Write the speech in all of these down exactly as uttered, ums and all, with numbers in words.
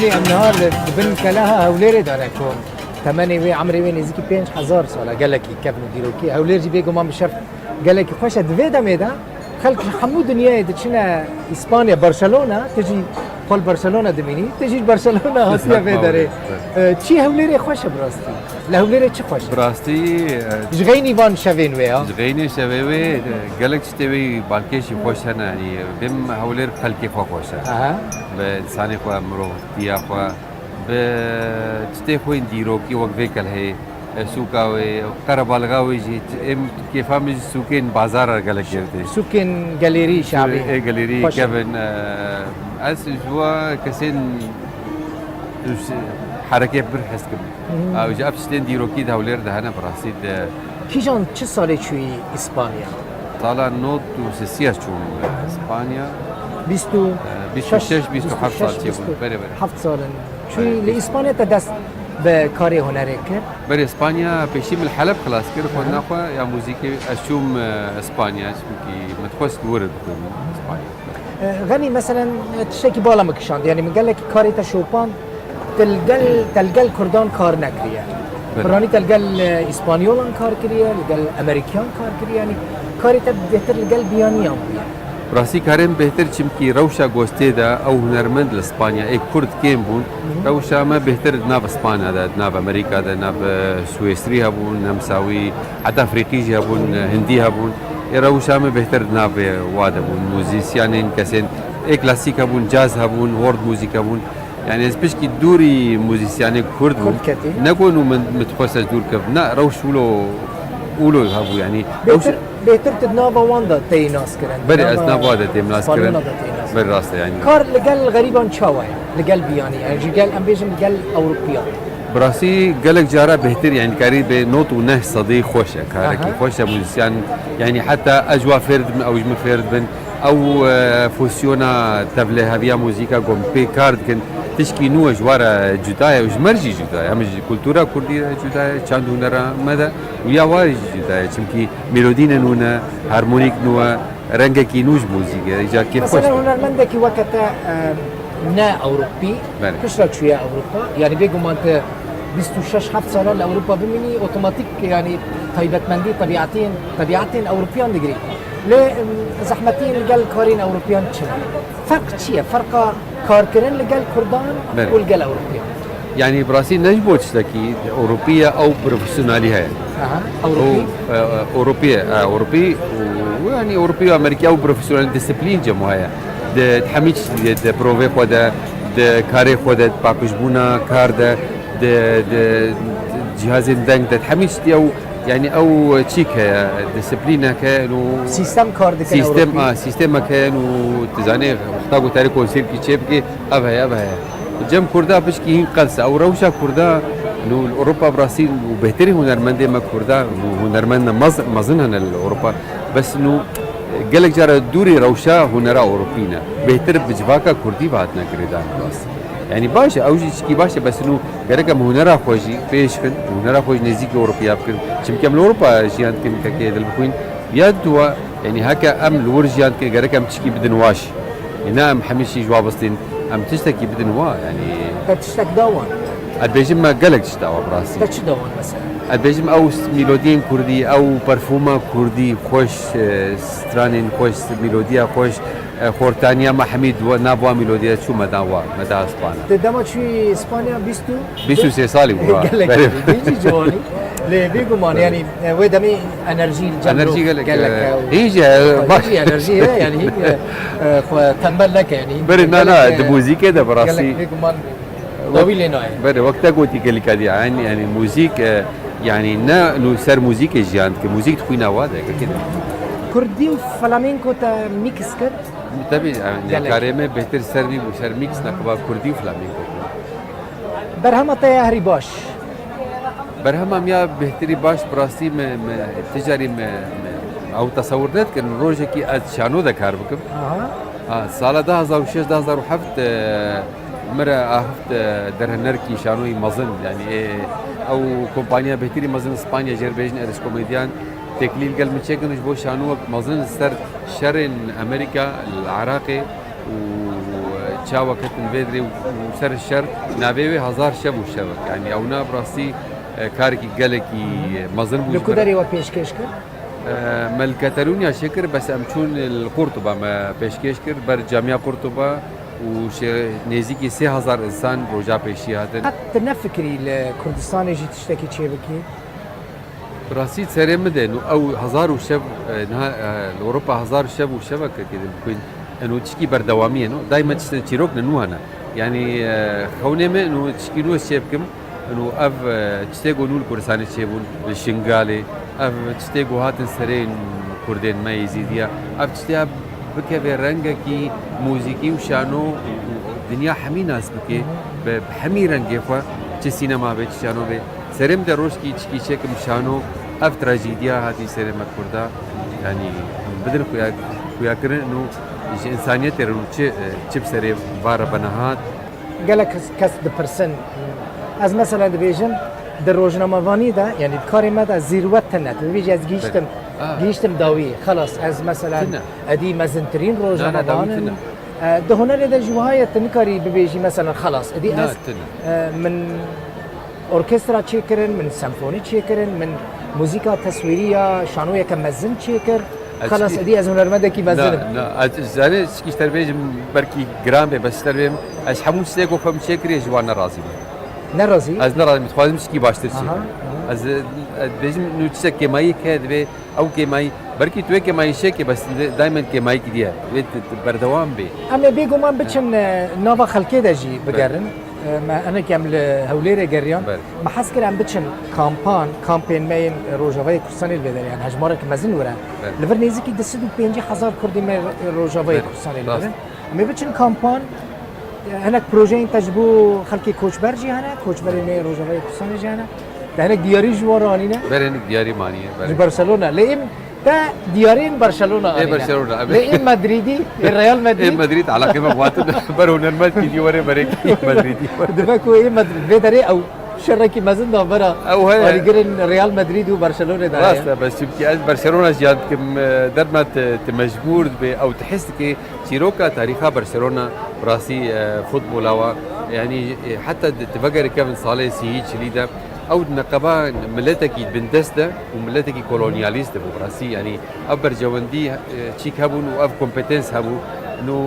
Em niha li, di bin keleha Hewlêrê de ne ku temenê wê, emrê wê nêzîkî pênc hezar sal e, gelekî kevn û dîrokî. Hewlêr jî bêguman bi şev gelekî xweş e. Di vê demê de xelk ji hemû dinyayê diçine Îspanya, Barcelona, tu jî xwe li Barcelona dimînî, tu jî ji Barcelona hatiye vê derê. E, çi Hewlêrê xweş e bi rastî? Li Hewlêrê çi xweş e? Bi rastî, e, Ji xeynî van şevên wê ya? Ji xeynê şevê wê, e, gelek tiştê wê balkêşî xweş hene. Yanî, bêm Hewlêr xelkê xwe xweş e. Aha. Bi insanê xwe, mirovtiya xwe, bi tiştê xwe yên dîrokî wek vê kelhê, e, sûka wê, qerebalixa wê jî, êm kêfa min ji sûkên bazara gelek girtî. Sûkên gelêrî şabî. Ê gelêrî kevin, e, ez ji wa kesên herekê pir hez kim. Hı hı. Ew ji ev tiştên dîrokî di Hewlêr de hene, bi rastî de. Kîjan çi salê çûyî Îspanya? Sala nod û sisiya çûm Îspanya. Bîst û şeş, bîst û heft sal çêbûn. Berê, berê. Heft sal in. Çûyî li Îspanya te dest bi karê hunerê kir? Berê Îspanya pêşî min li Heleb xilas kir, xwendina xwe ya muzîkê. Ez çûm, e, Îspanya, çimkî min dixwest li wir bixwînim Îspanya. E, Xenî, meselen, e, tiştekî bala min kişand. Yanî min gelekî karê te şopand, te li gel, te li gel Kurdan kar nekiriye. Belê. Piranî te li gel, e, Îspanyolan kar kiriye, li gel Amerîkiyan kar kiriye. Yanî karê te bêhtir li gel biyaniyan bûye. Rastî karê min bêhtir, çimkî rewşa gostê de ew hunermend li Spanya ê Kurd kêm bûn. Hı hı. Rewşa me bêhtir di nav Spanya de, di nav Amerîka de, nav, e, Swêsrî hebûn, nemsawî, heta Efrîqî jî hebûn, Hindî hebûn. Ê rewşa me bêhtir di navê wa de bûn. Muzîsyanên kesên ê klasîk hebûn, caz hebûn, world music hebûn. Yani ez pişkî dûrî muzîsyanê Kurd bûm. Kurd ketî. Ne ku nû min, min dixwest ez dûr kevim. Ne, rewş wilo, wilo hebû yani. Bêhtir, bêhtir tu di nava wan de tê nas kirin. Berê ez nava wan de têm nas kirin. Berê rast e yani. Kar li gel xerîban çawa ye? Li gel biyanî, yani ji gel, em bêjin li gel Ewropiyan. Bi rastî gelek cara bêhtir, yani karî bê nod û neh sedî xweş e, karekî xweş e, muzîsyan, yani heta ez ji wa fêr dibim, ew ji min fêr dibin. Ew, e, fusyona tevlêheviya muzîka ku em pê kar dikin, tişkî nû e, ji wa re cuda ye û ji me re jî cuda ye. Em ji kultura kurdî re cuda ye, çand û hunera me de û ya wa jî cuda ye. Çimkî melodîne nû ne, harmonîk nû e, rengekî nû ji muzîkê, îcar kêfxweş. Mesela hunermendekî weke te, e, ne Ewropî, belê, piştre çûye Ewropa. Yani bêguman tu bîst û şeş heft sala li Ewropa bimînî, otomatik yani taybetmendî tebiatên, tebiatên Ewropiyan digirî. Lê, em, zehmetiyên li gel karên Ewropiyan çi ne? Ferq çi ye? Ferqa karkirin li gel Kurdan, belê, û li gel Ewropiyan? Yani bi rastî ne ji bo tiştekî Ewropî ye, ew profesyonalî heye. Aha, Ewropî? Ew, e, e, Ewropî ye, e, Ewropî û, û yani Ewropî û Amerîka ew profesyonalî disiplîn cem heye. Di, di hemî tiştî de, di provê xwe de, di karê xwe de, di paqijbûna kar de, di, di, di cihazên deng de, di hemî tiştî ew, yani ew çîk heye, disiplînek heye û sîstem kar dikin, sîstem, Ewropî. A, sîstemek heye û tu zanê, wexta ku terê konserkî çêbikî, Ev heye, ev heye. Cem Kurda pişkî hîn qels e. Ew rewşa Kurda, nû li Ewropa bi rastî û bêhtirî hunermendê me Kurda, nû hunermend me mez-, mezin hene li Ewropa. Bes nû gelek cara dûrî rewşa hunera Ewropî ne. Bêhtir bi civaka Kurdî ve hatine girêdan bi rastî. Yanî baş e, ew jî çikî baş e, bes nû gerek em hunera xwe jî pêş xin, hunera xwe jî nêzîkî Ewropiya bikin. Çimkî em li Ewropa jiyan dikin, kekê dilbixwîn. Ya dua, yanî heke em li wir jiyan dikin, gerek em çikî bidin waş. Ê ne em hemî şî ji wa bistîn, em tiştekî bidin wa, yanî. Te tiştek da wan? Ez dibêjim me gelek tişt dawa bi rastî. Te çi da wan mesela? Ez dibêjim ew s-, melodiyên kurdî, ew perfûma kurdî xweş, e, stranên xweş, melodiya xweş, e, xortaniya me hemî di wa-, nav wa melodiya çû me da wa, me da spana. Te dema çûyî Spanya bîst û? Bîst û sê salî bû, ha. Gelek, belê, gelek. Hîn jî ciwanî. Lê bêguman, belê, yanî, e, wê demê enerjî li cem, enerjî gelek, gelek e, e, û hîn jî, e, hîn baş jî enerjî heye, yanî hîn, e, e, xwe tembel neke, yanî hîn. Berê, na, gelek, na, e, di muzîkê de bi rastî gelek bêguman dawî lê nayê. Berê, wek te gotî gelî kadî, yanî, yanî muzîk, e, yanî ne nû ser muzîkê jiyan dike, muzîk dixwîna wa de, kekê de. Kurdî û flamenko te mîks kir? Tabii, yanî, gelek, karê me bêhtir ser vî bû, ser mîks neqeba kurdî û flamenko. Berhema te ya herî baş? Berhema min ya bêhtirî baş, bi rastî me, me, ti carî me, me, ew tesewir nedikin, rojekî ez şano de kar bikim. Aha. Ha, sala du hazar û şeş, du hazar û heft, e, min re axift, e, derhênerkî şanoyî mezin, yanî, e, ew kompanya bêhtirî mezin Spanya, jê re bêjin Eris Komedyan, têkilî li gel min çêkin û ji bo şanowek mezin li ser şerên Amerîka li Iraqê û, e, Çawa ketin vê dirê û, û ser şer, navê wê Hazar Şev û Şevek. Yanî ewna bi rastî, e, karekî gelekî, e, mezin bû. Li ji ku ber derê we pêşkêş kir? E, me li Katalûnya çêkir, bes em çûn li Qurtuba me pêşkêş kir, ber Camiya Qurtuba û şê-, nêzîkî sê hezar însan roja pêşî hatin. Qet tu nefikirî li Kurdistanê jî tiştekî çêbikî? Bi rastî serê min de, no, ew Hazar û Şev, e, niha, e, li Ewropa Hazar û Şev û Şevek kekê de bixwîn. Eno tişkî berdewamî ye, no? Daîma tiştên çîrok ne nû hene. Yanî, e, xewnê me, no, tişkî nû ez çê bikim. Eno ev, e, tiştê ku nû li Kurdistanê çêbûn, li Şingalê, ev tiştê ku hatin serên Kurdên me, Êzîdiya, ev tiştê bikeve rengekî muzîkî û şano û dinya hemî nas bike, bi, bi hemî rengê xwe, çi sînema be, çi şano be. Serê min de rojkî çikî çêkim şano, ev trajîdiya hatî serê me Kurda, yanî em bidin xuya-, xuyakirin û ji însaniyetê re û çi, çi bi serê va re bena hat. Gelek kes, kes dipirsin. Ez mesela dibêjim, di rojnamevanî de, yanî di karê me de zîrwet tune. Tu dibêjî ez gihîştim, Belê. Ah. Gihîştim dawî, xelas, ez mesela Tune. edî mezintirîn Na, na, dawî rojamevan im. tune. E, di hunerê de jî wiha ye, tu nikarî bibêjî mesela xelas. Edî Na, ez, tune. e, min orkestra çêkirin, min senfonî çêkirin, min muzîka teswîrî ya şanoyeke mezin çêkir. Ez Xelas, çi- edî ez hunermendekî mezin im. Na, na, ez zanê çikî ji te re bêjim, belkî giran be, bes ji te re bêjim, ez hemû tiştê ku xwe min çêkiriye ji wan nerazî me. Nerazî? Ez nerazî me, dixwazim çikî baştir çêkim. Aha, aha. Ez, ez bêjim, nû tiştek kêmayî ke divê ew kêmayî, belkî tu wê kêmayî çêkê, bes daîmen kêmayî kiriye. Wê tu, tu berdewam bê. Em ê bêguman biçin, e, nava xelkê de jî bigerin. E, me hinek em li Hewlêrê geriyan. Belê. Me hez kir em biçin kampan, kampên me yên Rojavayê Kurdistanê li vê derê, yani hejmarek mezin were. Belê. Li vir nêzîkî du sed û pêncî hezar Kurdê me Rojavayê Belê. Kurdistanê li vir Rast. in. Em ê biçin kampan, e, hinek projeyên te ji bo xelkê koçber jî hene, koçberên me Rojavayê Kurdistanê jî hene. Te hinek diyarî ji wan re anîne? Belê, hinek diyarî me anîne, belê. Ji Barcelona. Lê êm Te diyarên Barcelona Ê anîne. Barcelona, evet. Lê ê Madrîdî, ê Real Madrid. Ê Madrid, alaqê me bi wan tune. Ber hunermend kî dî were, berê kî Madrîdî were. Dibe ku ê Madrid, vê derê ew şerekî mezin navbera Ew heye. alîgirên Real Madrid û Barcelona de heye. Rast e, bes çimkî ez Barcelona jiyan dikim, e, derma te, te mecbûr dibe, ew te his dike çîroka tarîxa Barcelona bi rastî, e, futbola wa, yanî, e, heta di, te vegerê kevin salê sîyî çilî de, ew neqeba miletekî bindest e û miletekî kolonyalîst e bi rastî, yanî Ev berjewendî, e, çîk hebûn û ev kompetens hebû. Nû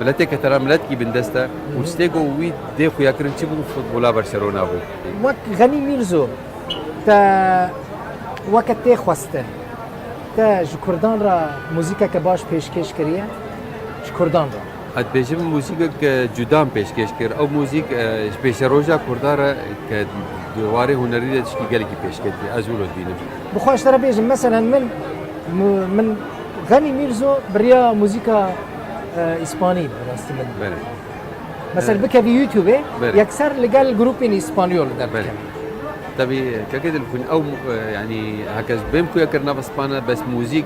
mileteke tera miletkî bindest e û Hı hı. tiştê ku wî dê xuyakirin çi bû, futbola Barcelona bû. Wek Xenî Mîrzo, te weke tê xwestin, te ji Kurdan re muzîkeke baş pêşkêş kiriye? Ji Kurdan re? Ez dibêjim muzîkek, e, cuda min pêşkêş kir. Ew muzîk, e, ji pêşeroja Kurda re ke di warê hunerî de tişkî gelekî pêşket bû. Ez wilo dibînim. Bi xwe ji te re bêjim, meselen min, mu-, min Xenî Mîrzo bi riya muzîka, e, îspanî bi rastî min. Belê. Mesela E, bikevî YouTube-ê, belê. yekser li gel grûpên îspanyol Belê. derdikem. Tabî, kekê Dilxwîn, ew, e, yanî, heke ez bêm xuya kirina bi spana, bes muzîk,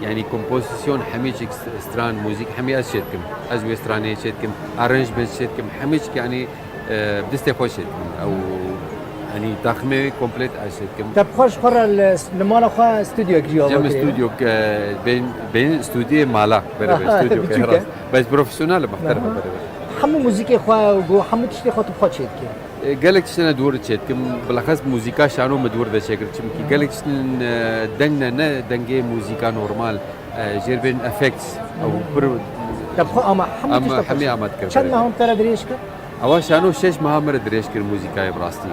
yanî, kompozîsyon, hemî çik stran, muzîk, hemî ez çêdikim. Ez wê stranê çêdikim, arrangements çêdikim, hemî çik, yanî, e, bi destê xwe çêdikim. Ew, yanî, taxmê komplet ez çêdikim. Te bi xwe ji xwe re li, li mala xwe stûdyoyek jî ava Cem kiriye? stûdyo, e, bên, bên stûdyoyê mala, beraber Aha, stûdyo, biçûk e. rast. Bes profesyonel e, muhterem e, Aha. beraber. Hemû muzîkê xwe û go, hemû tiştê xwe tu bi xwe çêdikî? E, gelek tiştene dûr çêdikim, bilexes muzîka şano min dûr de çêkir. Çimkî gelek tiştin, e, deng ne, ne dengê muzîka normal, e, jêr bên effects, ew pir Te bi xwe ama, hemû em tişt te xwe hemî çêdikî. ama dikim, Çend belê. meha te re dirêj kir? Ewa şano şeş meha min re dirêj kir muzîkayê bi rastî.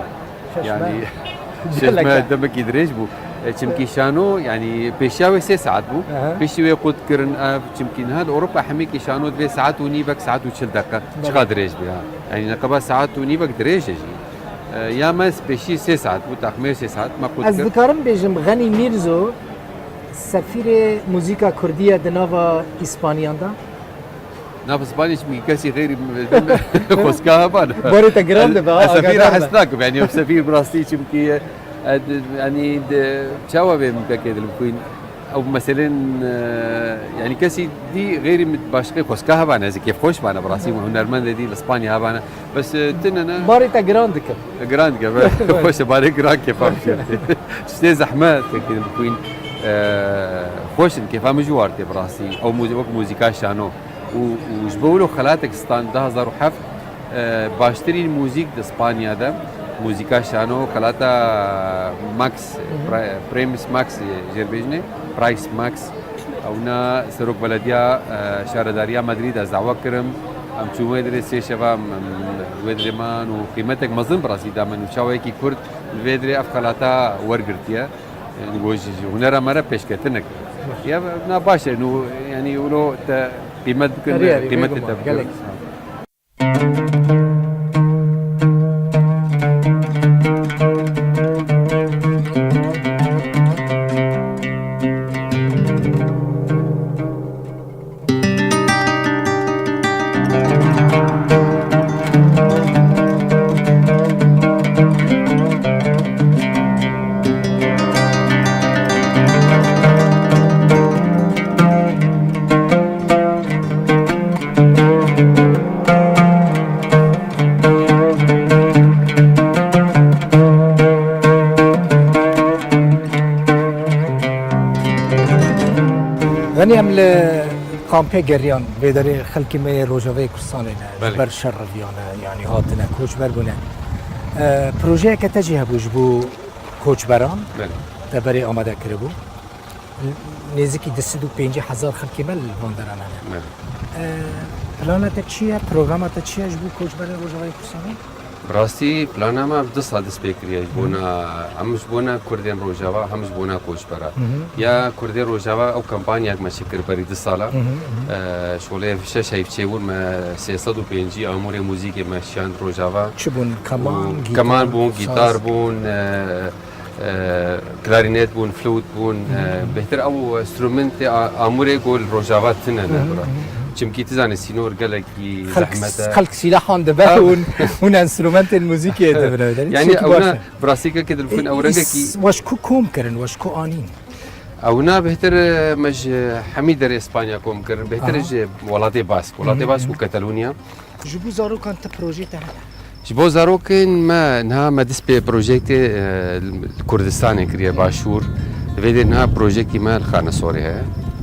Şeş Yani, meh. şeş Gelek meh e. demekî dirêj bû. E, çimkî şano, yani, pêşiya wê sê saet bû. Aha. Pêşî wê qut kirin ev, çimkî niha di Ewropa hemîkî şano divê saet û nîvek, saet û çil deqe. Belê. Çiqa dirêj bû ya. Yani, neqeba saet û nîvek dirêj e jî. E, ya me pêşî sê saet bû, taxmê sê saet me qut Ez kir. dikarim bêjim, Xenî Mîrzo, sefîrê muzîka kurdî ye di nava Îspaniyan de? Nav Spanî çimkî kesî xeyrî xwezka hebana. Barê te giran dibe, ha, Ez sefîr agadar be. hez nakim, yani ew sefîr bi rastî çimkî, e, d-, yani de, çawa bê min pekê dilim xwîn. Ew meselên, e, yani kesî dî xeyrî min başqê xwezka hebana, ez ê kêfxweş bana bi rastî, hunermendê dî li Spanya hebana. Bes, e, tine ne? Barê te giran dikim. Giran dike, be. Xweş e, barê giran kêfa min şiyo. Tiştê zehmet, pekê dilim xwîn. E, xweş in, kêfa min ji war tê bi rastî. Ew muzî-, wek muzîka şano. Û, û ji bo wilo xelatek stand du hazar û heft, e, baştirîn muzîk di Spanya de, muzîka şano, xelata Max, Hı hı. Pri-, Primus Max, e, jêr bêjinê, Price Max. Ewna serok belediya, e, şaredariya Madrîd ez dawa kirim. Em çûn wê dirê sê şeva, em, em, wê dirê man û qîmetek mezin bi rastî da min û çawekî Kurd li vê dirê ev xelata wergirtiye. Yani, ji, ji hunera me re pêşketinek. Ya, na baş e, nû, yani, wilo te qîmet bikin, Erê, erê, qîmetê bêguman, te bikin. Gelek. Ganî em li kampê geriyan, vê derê xelkê me yê Rojavayê Kurdistanê ne, ji Belê. ber şer reviyane, yanî hatine, koçber bûne. E, projeyeke te jî hebû ji bo koçberan, Belê. te berê amade kiribû. Nêzîkî du sed û pêncî hezar xelkê me li van deran hene. Belê. E, plana te çi ye? Programa te çi ye ji bo koçberên Rojavayê Kurdistanê? Bi rastî plana me ev du sal dest pê kiriye ji bona, hem ji bona Kurdên Rojava, hem ji bona koçbera. Hı hı. Ya Kurdên Rojava ew kampanyayek me çêkir berî du sala. Hı hı, hı hı. E, şolê şeş heyv çêbûn me sê sed û pêncî amûrê muzîkê me şiyand Rojava. Çi bûn? Keman, Û gîtar, keman bûn, saz. gîtar bûn, e, e, klarînet bûn, flût bûn, Hı hı, e, hı hı. bêhtir ew enstrumentê a-, amûrê ku li Rojava tune ne Hı hı, bira. hı hı. Çimkî tu zanî sînor gelekî Xelk, zehmet e. xelk sîlahan dibe Tabii. hûn, hûn enstrumentên muzîkê dibine. Yani Tiştekî ew baş ne, e. bi rastî gelekî dilxwîn ew rengekî Îs-, we ji ku kom kirin, we ji ku anîn? Ew ne bêhtir, e, me ji hemî derê Spanya kom kirin. Bêhtir Aha. ji welatê Bask. Welatê Hı hı, Bask hı. û Katalûnya. Ji bo zarokan ti projê te hene? Ji bo zarokên me niha me dest pê projektê, e, li Kurdistanê kiriye, Başûr. Vê dê niha projektî me li Xanesorê heye.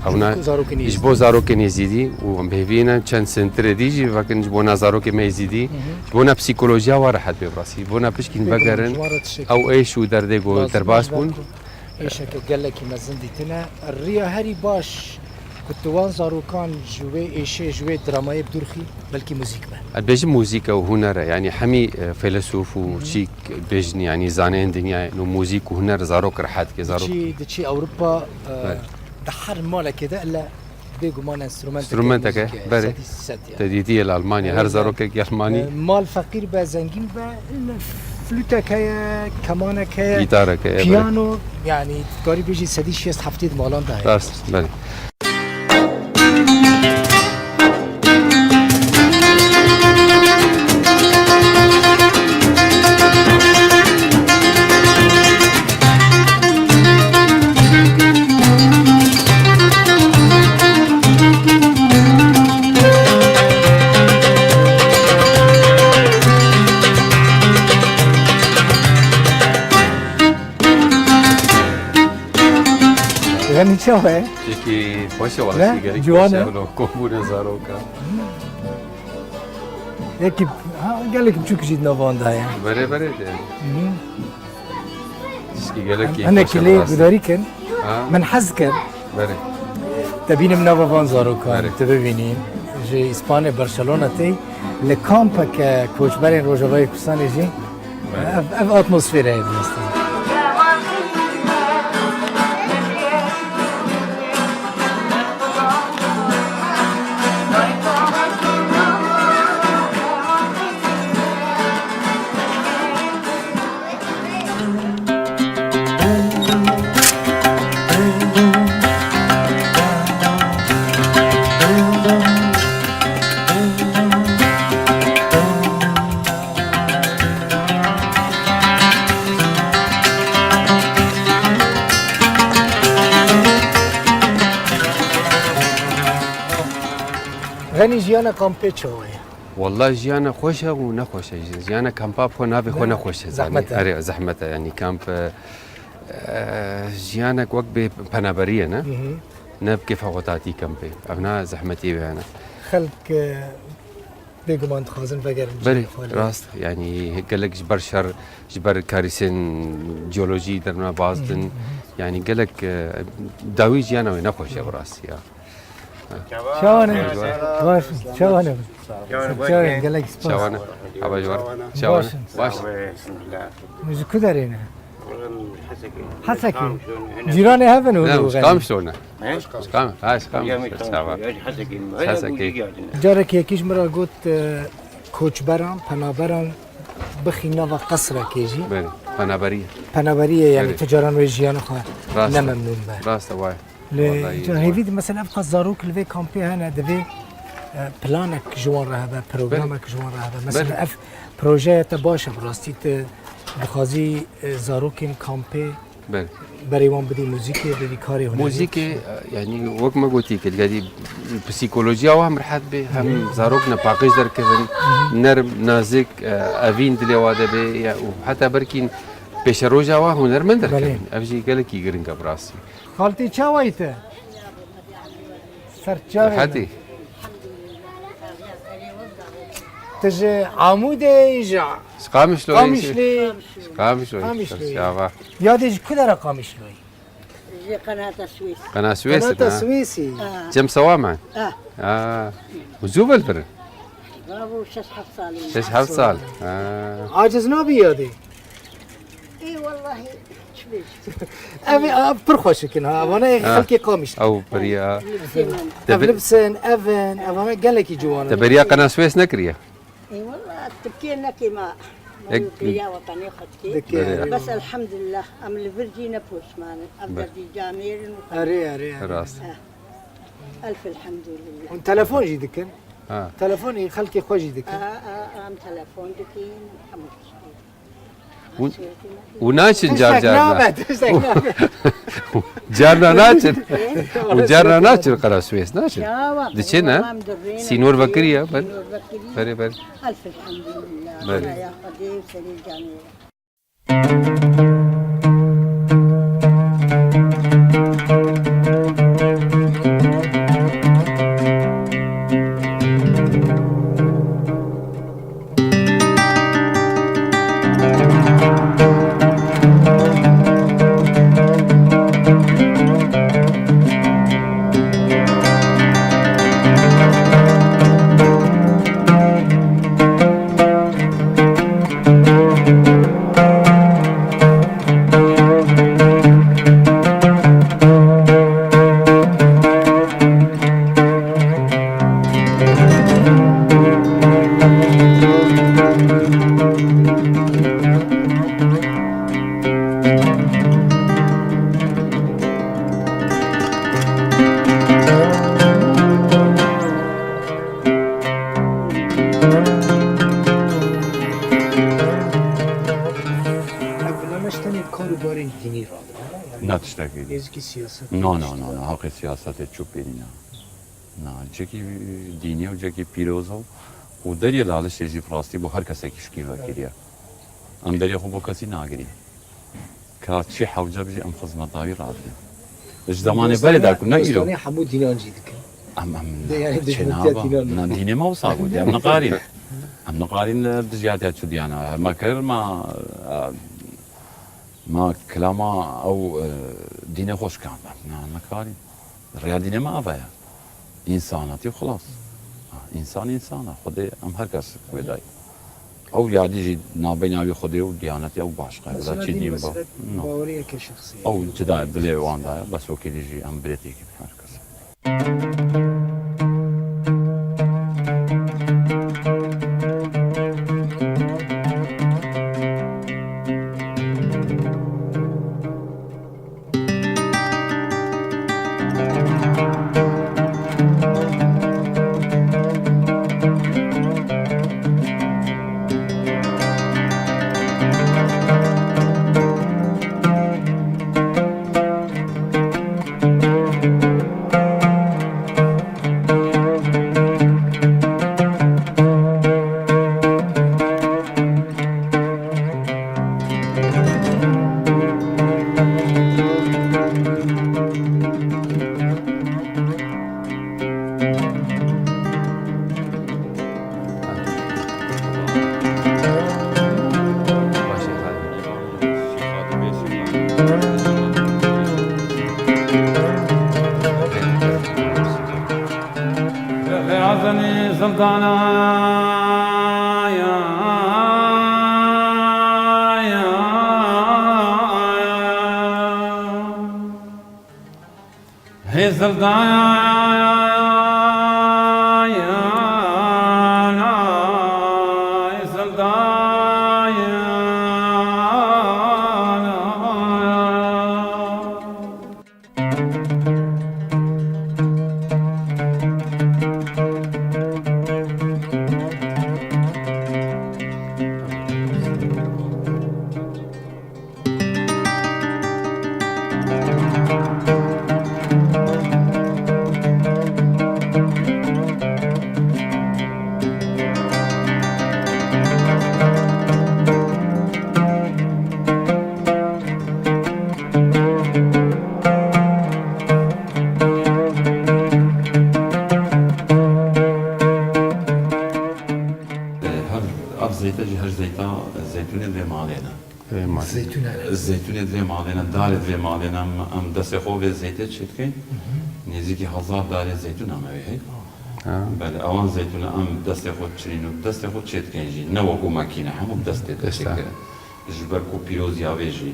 Ew ne Ji bo zarokên ji Êzidî. bo zarokên Êzidî û em bi hêvî ne çend sentirê dî jî vekin ji bona zarokê me Êzidî. Hı hı. Ji bona psîkolojiya wan rehet bê bi rastî. Ji bona pişkîn Bêguman, vegerin. ji wan re tiştekî Ew êş û derdê ku Lazim derbas e ji ber bûn. ku Êşeke gelekî mezin dîtine. Riya herî baş ku tu wan zarokan ji wê êşê, ji wê dramayê bi dûr xî, belkî muzîk be. Ez bêjim muzîk e û huner e. Yanî hemî, e, feylesûf û Hı hı. çîk bêjin, yanî zaneyên dinyayê, no muzîk û huner zarok rehet ke, zarok. Diçî, diçî Ewropa, e, Belê. di her malekê de ile bêguman enstrumenteke Enstrumenteke, muzîkê, belê. sedî sed. Te dîtiye li Almanya, her Evet, zarokek Almanî. E, mal feqîr be, zengîn be, flûtek heye, kemanek heye, Gîtarek heye, belê. piyano, yanî dikarî bêjî sedî şêst heftê di malan de heye. Rast, belê. Ganî çawa ye? Tiştekî xweş e, Ne? wala gelek Ciwan xweş e. e, wala kombûna zarokan. Yekî, ha, gelek biçûk jî di nava wan de ye. Berê, berê de. Hı hı. Tiştekî gelekî Hinek xweş e lê bi rastî. gudarî kin. Ha? Min hez kir. Berê. Te bînim nava van zarokan, Berê. tu bibînî. Ji Îspanê, Barcelona tê. Li kampeke koçberên Rojavayê Kurdistanê jî Berê. ev, ev atmosfere heye bi rastî. Ganî jiyana kampê çawa ye? Walla jiyana xweş e û nexweş e. Jiyana kampa bi xwe navê xwe Ne? nexweş e. Zehmet e. Erê, zehmet e. Yanî kamp, e, e, jiyanek wek bê penaberî ye, ne? Hı hı. Ne bi kêfa xwe hatî kampê. Ev ne zehmetî wê hene. Xelk, e, bêguman dixwazin vegerin Belê, cihê xwe lê. Rast, yanî gelek ji ber şer, ji ber karîsên ciyolojî derna baz din. Hı hı. Yanî gelek, e, dawî jiyana wê nexweş e bi rastî ya. Çawan e? Baş. Çawan e? Çawan e? Gelek spas. Çawan e? Hava ji wan. Çawan e? Baş in. Baş. Min ji ku derê ne? Hesekê. Cîranê hev in Ne, û ji Qamşlo ne? He? Ji Qam-, ha, ji Qamşlo. Çawa? Hesekê. Carek yekî ji min re got, e, koçberan, penaberan bixîn nava qesrekê jî. Belê, penaberî ye. Penaberî ye, yanî Belê. Tu caran wê jiyana xwe Rast e. Ne memnûn be. Rast e, wayê. Lê Wallahî ca wayê. Hêvî di, mesela, ev qas zarok li vê kampê hene, divê, e, planek ji wan re hebe, programek Belê. Ji wan re hebe. Mesela, Belê. Ev projeyê te baş e, bi rastî tu dixwazî, e, zarokên kampê Belê. Berê wan bidî muzîkê, bidî karê hunerî. Muzîkê, e, yanî wek me gotî, ke digerî psîkolojiya wan hem rehet bê, hem Hı hı. Zarok nepaqij derkevin, Hı hı. Nerm, nazik, e, evîn dilê wa de bê, ya, û heta berkî pêşeroja wa hunermend derkevin. Belê. Ev jî gelekî giring e bi rastî. Xaltî çawa yî te? Serçavê Rehetî. Tu ji Amûdê ji Ji Qamişloyê. Qamişlî. Ji Qamişloyê. Qamişloyê. Serçava. Yadê ji ku dera Qamişloyê? Ji Qenata Swês. Qena Swês, Qenata ha. Swêsî. Ha. Cem Sewam e? Ha. Ha. Û zû velvirin? Bravo, şeş heft salî. Şeş heft sal. Ha. Aciz nabî yadê? Ê, wellahî, çi bêjim? Ev ê, ev pir xweşik in ha. Evane Ha. Xelkê Qamişlî. Ew beriya. Ev Te be- libsin, ev in, evane gelekî ciwan in. Te beriya Qena Swês nekiriye? Ê, wella, Tirkiye nekê ma. Ma Ek- beriya wetanê xwe dikê. Dikê, Beriya. Erê. Bes elhamdulillah, em li vir jî ne poşman in. Ev Be- derdî camêr in û Erê, erê, erê. Rast. Eh. Elf elhamdulillah. Hûn telefon jî dikin? Ha. Telefonî xelkê xwe jî dikin? A, a, a, em telefon dikin, hemû tiştî. Hûn, hûn naçin car Tiştek car na? Nabe, tiştek nabe. Carna naçin. Hûn carna naçin Qera Swês naçin. Çawa, Diçin, ha? Sînor vekiriye, ben. Sînor vekiriye. Berê, berê. Elf elhamdulillah. Berê. Raya Xwedê û serê canê. Ev birname ji tenê kar û barên dînî re dibe, ne? Yanî Na tiştekî. Nêzîkî siyaset No, no, no, no. Haqê siyasetê çû pênî ne. Na, cekî dînî û cekî pîroz o û deriyê lalişê jî bi rastî bo her kesekî şikî vekiriye. Em deriyê xwe bo kesî nagirîn. Ka çi hewce bijî em xizmeta wî radibin. Ji zemanê berê de ku ne îro. Dostanê hemû dînan jî dikin. Em, em, De yani çê dijmintiya naba. Dînan. Na, dînê me wisa gotiye, em niqarîn. Em niqarîn li dijiyatiya çi diyana. Me kir, me, e, me kilama ew, e, dînê xwe şikand. Em, na, niqarîn. Rêya dînê me ava ye. Însanetî xilas. Ha, însan însan e. Xwedê em her kes wê dayî. Ew yadî jî nabeyna wî Xwedê û diyanetî ew başqa ye. Mesela çi dîn ba. Baweriyeke şexsî ye. Ew cida ye, dilê wan da ye. Bes wekî dî jî em birêtî her kes. Vê azenî zildana ya, ya, ya. Hê zildana ya, ya, ya, zildana. Her ev zeyte jî her zeyta zeytûnê vê malê ne. Vê malê. Zeytûnê. Zeytûnê vê malê ne, darê vê malê ne, em, em destê xwe vê zeytê çêdikeyn. Nêzîkî hezar darê zeytûn em ê hey. Ha. Belê, ewan zeytûna em destê xwe çirîn û destê xwe çêdikeyn jî. Ne wekû makîne, hemû bi destê te Desta. çêkirin. Ji ber ku pîroziya vê jî.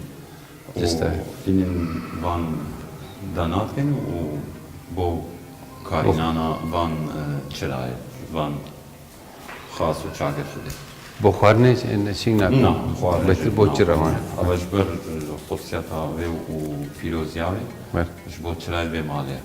Û Desta. Tînin van danatkin û bo karînana van, e, çirayê, van xas û çagir xwedê. Bo xwarinê ne çîk nakin. Na, xwarinê Betir jî bo na. çira wan. Ava ji ber, e, xususiyeta vê û pîroziya vê, Ber. ji bo çirayê vê malê.